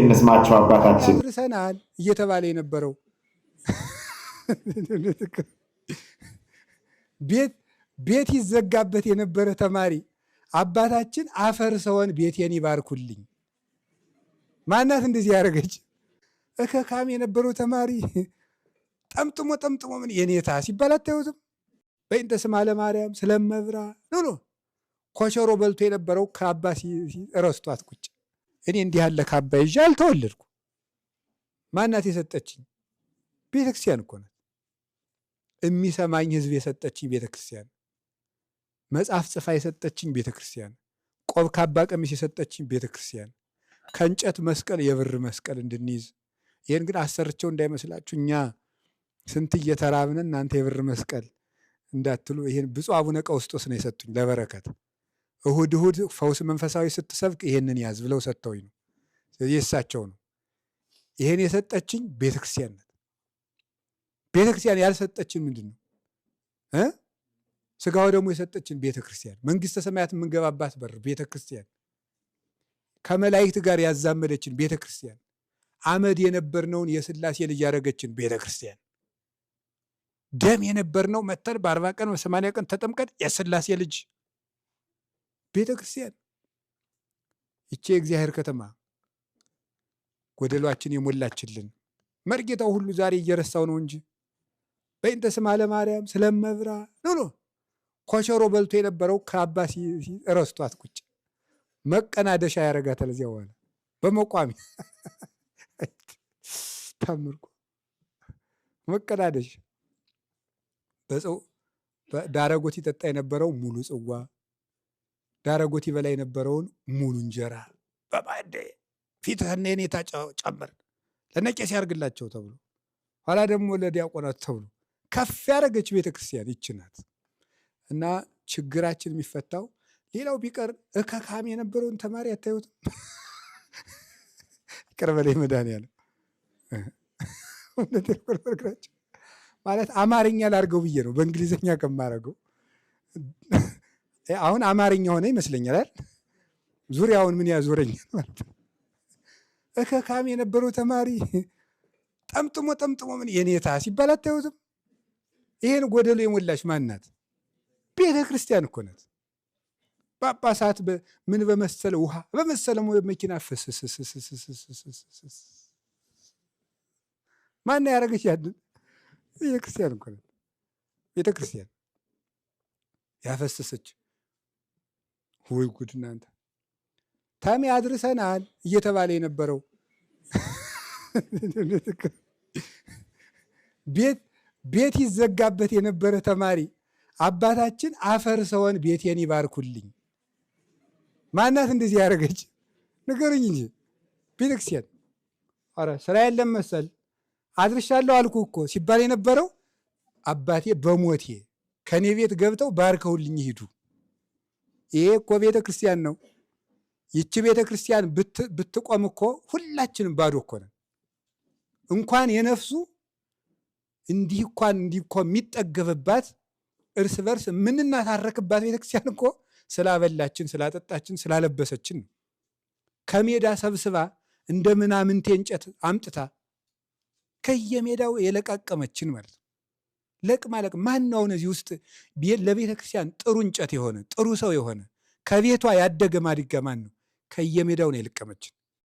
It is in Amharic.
እንስማቸው አባታችን። አድርሰናል እየተባለ የነበረው፣ ቤት ይዘጋበት የነበረ ተማሪ አባታችን አፈር ሰውን ቤቴን ይባርኩልኝ። ማናት እንደዚህ ያደረገች? እከካም የነበረው ተማሪ ጠምጥሞ ጠምጥሞ ምን የኔታ ሲባል አታዩትም? በእንተ ስማ ለማርያም ስለመብራ ኖ ኮሸሮ በልቶ የነበረው ካባ ረስቷት ቁጭ። እኔ እንዲህ ያለ ካባ ይዤ አልተወለድኩ። ማናት የሰጠችኝ? ቤተክርስቲያን እኮ ናት። የሚሰማኝ ህዝብ የሰጠችኝ ቤተክርስቲያን፣ መጽሐፍ ጽፋ የሰጠችኝ ቤተክርስቲያን፣ ቆብ ካባ ቀሚስ የሰጠችኝ ቤተክርስቲያን፣ ከእንጨት መስቀል የብር መስቀል እንድንይዝ። ይህን ግን አሰርቸው እንዳይመስላችሁ፣ እኛ ስንት እየተራብን እናንተ የብር መስቀል እንዳትሉ። ይህን ብፁዕ አቡነ ቀውስጦስ ነው የሰጡኝ ለበረከት። እሁድ እሁድ ፈውስ መንፈሳዊ ስትሰብክ ይሄንን ያዝ ብለው ሰጥተውኝ ነው። ስለዚህ የእሳቸው ነው። ይሄን የሰጠችኝ ቤተክርስቲያን ናት። ቤተክርስቲያን ያልሰጠችን ምንድን ነው? ስጋው ደግሞ የሰጠችን ቤተክርስቲያን፣ መንግስተ ሰማያት የምንገባባት በር ቤተክርስቲያን፣ ከመላእክት ጋር ያዛመደችን ቤተክርስቲያን፣ አመድ የነበርነውን የስላሴ ልጅ ያደረገችን ቤተክርስቲያን፣ ደም የነበርነው መተን በ40 ቀን በ80 ቀን ተጠምቀን የስላሴ ልጅ ቤተክርስቲያን። ይቼ የእግዚአብሔር ከተማ ጎደሏችን የሞላችልን መርጌታው ሁሉ ዛሬ እየረሳው ነው እንጂ በእንተ ስማ ለማርያም ስለመብራ ኖ ኮሸሮ በልቶ የነበረው ካባ ረስቷት ቁጭ መቀናደሻ ያደርጋታል። እዚያ በኋላ በመቋሚ ታምርኩ መቀናደሻ ዳረጎት ይጠጣ የነበረው ሙሉ ጽዋ፣ ዳረጎት ይበላ የነበረውን ሙሉ እንጀራ በባዴ ፊትህን የኔታ ጨምር ለነቄስ ያርግላቸው ተብሎ፣ ኋላ ደግሞ ለዲያቆናት ተብሎ ከፍ ያደረገች ቤተክርስቲያን ይች ናት። እና ችግራችን የሚፈታው ሌላው ቢቀር እከካም የነበረውን ተማሪ አታዩትም? ይቅር በለኝ መድኃኒዓለም። ማለት አማርኛ ላድርገው ብዬ ነው በእንግሊዝኛ ከማደርገው። አሁን አማርኛ ሆነ ይመስለኛል አይደል? ዙሪያውን ምን ያዞረኛል ማለት ነው። እከካም የነበረው ተማሪ ጠምጥሞ ጠምጥሞ ምን የኔታ ሲባል አታዩትም? ይሄን ጎደሎ የሞላች ማን ናት? ቤተ ክርስቲያን እኮ ናት። ጳጳሳት ምን በመሰለ ውሃ በመሰለ መኪና ፍስስስስስስስስ ማን ያደረገች? ያንን ቤተ ክርስቲያን እኮ ናት። ቤተ ክርስቲያን ያፈሰሰች። ወይ ጉድ እናንተ! ታሜ አድርሰናል እየተባለ የነበረው፣ ቤት ይዘጋበት የነበረ ተማሪ አባታችን አፈር ሰውን ቤቴን ይባርኩልኝ። ማናት እንደዚህ ያደረገች? ንገሩኝ እንጂ ቤተክርስቲያን። ኧረ ስራ የለም መሰል አድርሻለሁ አልኩ እኮ ሲባል የነበረው አባቴ በሞቴ ከኔ ቤት ገብተው ባርከውልኝ ይሂዱ። ይሄ እኮ ቤተ ክርስቲያን ነው። ይቺ ቤተ ክርስቲያን ብትቆም እኮ ሁላችንም ባዶ እኮ ነን። እንኳን የነፍሱ እንዲህ እንኳን እንዲህ እኮ የሚጠገብባት እርስ በርስ የምንናታረክባት ቤተክርስቲያን እኮ ስላበላችን፣ ስላጠጣችን፣ ስላለበሰችን ነው። ከሜዳ ሰብስባ እንደ ምናምንቴ እንጨት አምጥታ ከየሜዳው የለቃቀመችን ማለት ነው። ለቅማ ለቅማ ማን ነው አሁን እዚህ ውስጥ ለቤተ ክርስቲያን ጥሩ እንጨት የሆነ፣ ጥሩ ሰው የሆነ፣ ከቤቷ ያደገ ማድጋ ማን ነው? ከየሜዳው ነው የለቀመችን።